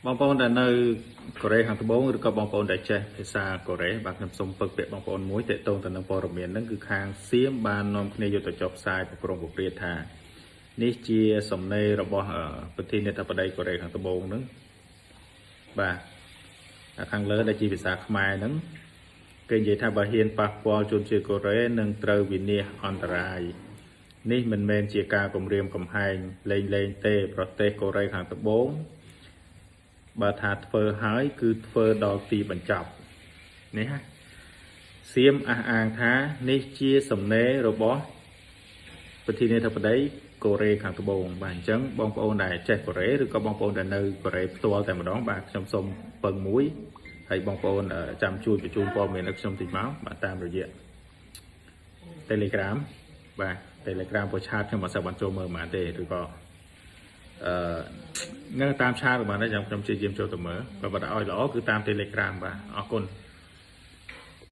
បងប្អូនដែលនៅកូរ៉េខាងត្បូងឬក៏បងប្អូនដែលចេះភាសាកូរ៉េបាទខ្ញុំសូមពឹកពាក្យបងប្អូនមួយទាក់ទងទៅនឹងព័ត៌មានហ្នឹងគឺខាងសៀមបាននាំគ្នាយកទៅចុះផ្សាយប្រក្រុងពព្រាតថានេះជាសំណេររបស់ប្រធានាធិបតីកូរ៉េខាងត្បូងហ្នឹងបាទខាងលើដែលជាភាសាខ្មែរហ្នឹងគេនិយាយថាបើហ៊ានប៉ះពាល់ជនជាតិកូរ៉េនឹងត្រូវវិនាសអន្តរាយនេះមិនមែនជាការគំរាមកំហែងលេងលេងទេប្រទេសកូរ៉េខាងត្បូងបើថាធ្វើហើយគឺធ្វើដល់ទីបញ្ចប់នេះណាសៀមអះអាងថានេះជាសំណេររបស់ប្រធានាធិបតីកូរ៉េខាងត្បូងបាទអញ្ចឹងបងប្អូនដែលចេះកូរ៉េឬក៏បងប្អូនដែលនៅកូរ៉េផ្ទាល់តែម្ដងបាទខ្ញុំសូមពឹងមួយហើយបងប្អូនចាំជួយបញ្ជូនព័ត៌មានឲ្យខ្ញុំតិចមកបាទតាមរយៈ Telegram បាទ Telegram ព្រោះឆាតខ្ញុំអត់សូវបានចូលមើលហ្មងទេឬក៏អឺនៅតាមឆាតរបស់នេះខ្ញុំព្យាយាមចូលទៅមើលបើបើឲ្យល្អគឺតាម Telegram បាទអរគុណ។